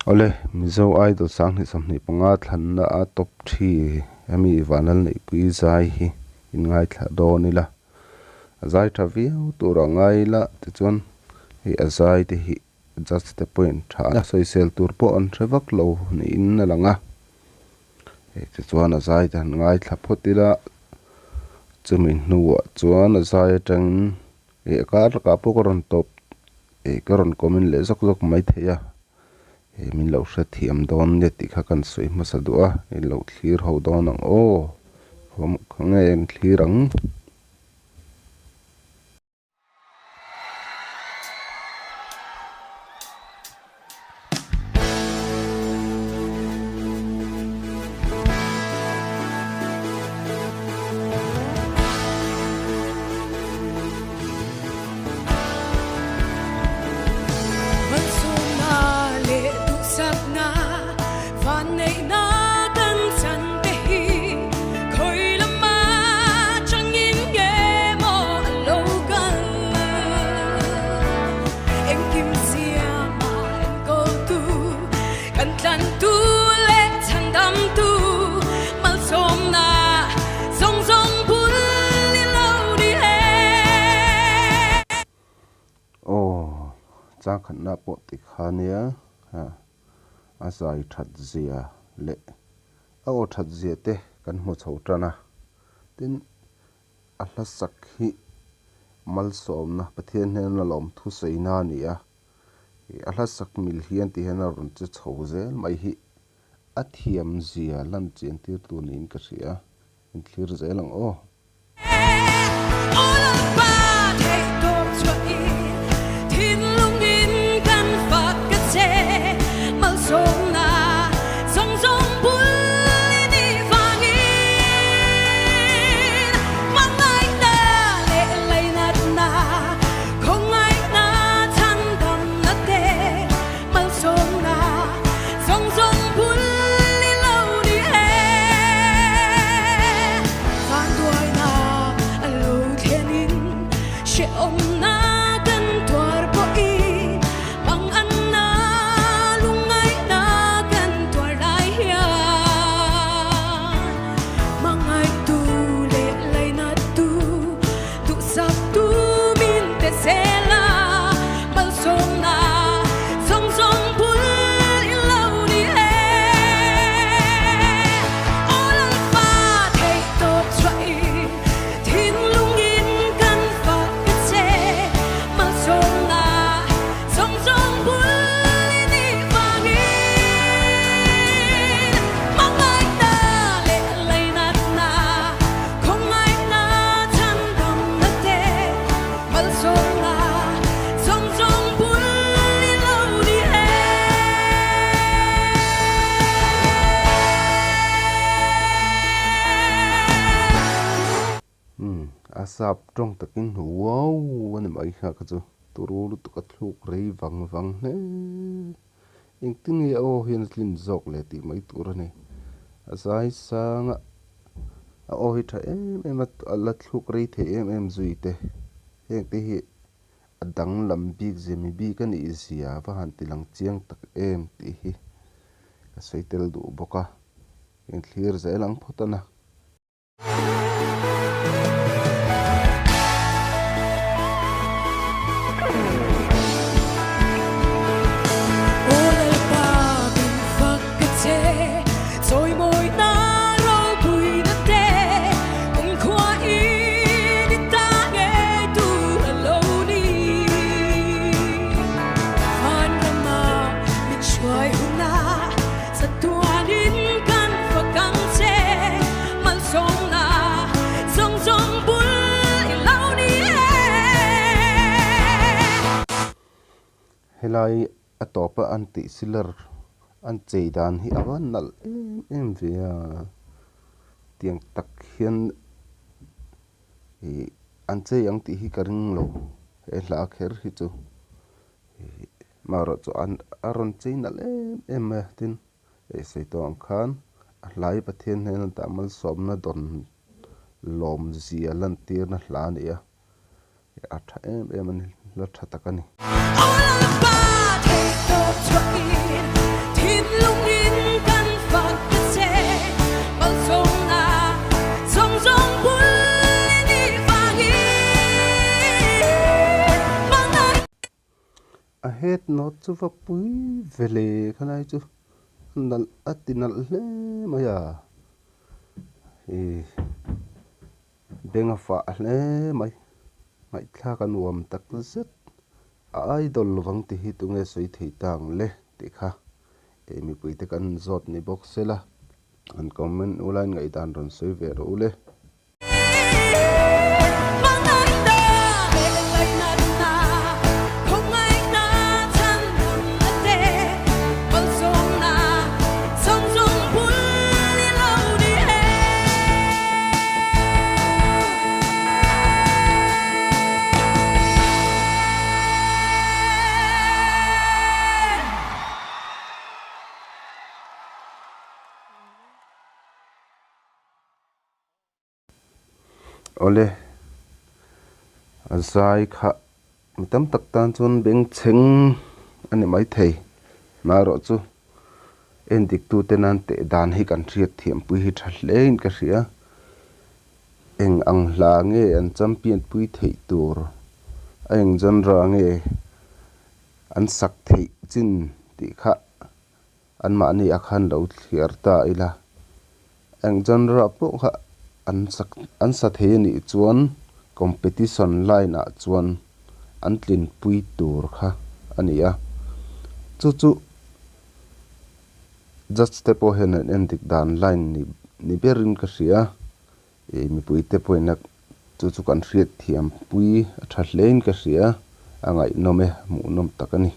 Awle, Mizo Idol 2025 thlanna a top 3 ami Vanlalneihpuii zai hi in ngaithla dawn ila. A zai tha viau tur a ngai ila tichuan hei a zai te hi judge te pawhin tha a sawisel tur pawh an hre vak lo niin a lang a. Hei tichuan a zai te han ngaithla phawt ila chumi hnuah chuan a zai atangin ih a kar lakah pawh ka rawn tawp ih ka rawn comment leh zawk zawk mai thei a. Hei min lo hrethiam dawn nia tih kha kan sawi hmasa duh a, in lo thlir ho dawn ang aw, khawnge in thlir ang. Malsawmna leh duhsakna vanneihna kan chan te hi khawi lama changin nge maw a lo kal? Engkim siama enkawltu kan tlantu leh chhandamtu malsawmna zawng zawng bul i lo ni e. Aw, changkhatna pawh ti kha nia, a zai that zia leh a aw that zia te kan hmu chho tan a, tin a hla sak hi malsawmna Pathian hnena lawmthu sawina a ni a, a hla sak mil hian ti hian a rawn che chho zel mai hi a thiam zia lan chian tir tur niin ka hria, inthlir zel ang aw. Umm a sap tawng takin wow a ni mai kha kha chu turu lutuk a thluk rei vang vang hle. Engtin nge a aw hian a tlin zawk le tih mai tur a ni. A zai sang a, a aw hi tha em em a, a la thluk rei thei em em zui te. Heng te hi a danglam bik zia mi bik a nih zia va han ti lang chiang tak em tih hi ka sawi tel duh bawk a. Inthlir zel ang phawt a na. Helai a tawpa an tih silar an chei dan hi a va nalh em em ve a, tiang tak hian ih an chei ang tih hi ka ring lo he hla kher hi chu. Marawh chu an a rawn chei nalh em em mai a, tin ei sawi tawh ang khan a hlai Pathian hnena dah malsawmna dawn lawmzia lantirna hla a ni a, a tha em em a ni, hla tha tak a ni. Head note chu va pui ve le khalai chu a nalh a ti nalh hle mai a ih beng a fah hle mai ngaihthlak a nuam tak zet a idol lovang tih hi tunge sawi thei ta ang le tih kha ih mipui te kan zawt ni bawk sela an comment ula in ngaihdan rawn sawi ve rawh u le. Awle, a zai kha mi tam tak tan chuan bengchheng a ni maithei. Marawh chu en diktute nan teh dan hi kan hriat thiampui hi tha hle in ka hria. Eng ang hla nge an champion pui theih tur a eng genre nge an sak theih chin tih kha anmahni a khan lo thliar ta ila. Eng genre pawh kha an sak an sa thei a nih chuan competition line ah chuan an tlinpui tur kha a ni a. Chu chu judge te pawh hian an en dik dan line ni ni berin ka hria. Ih mipui te pawhin a chu chu kan hriat thiam pui a tha hle in ka hria a ngaihnawm e hmuhnawm tak a ni.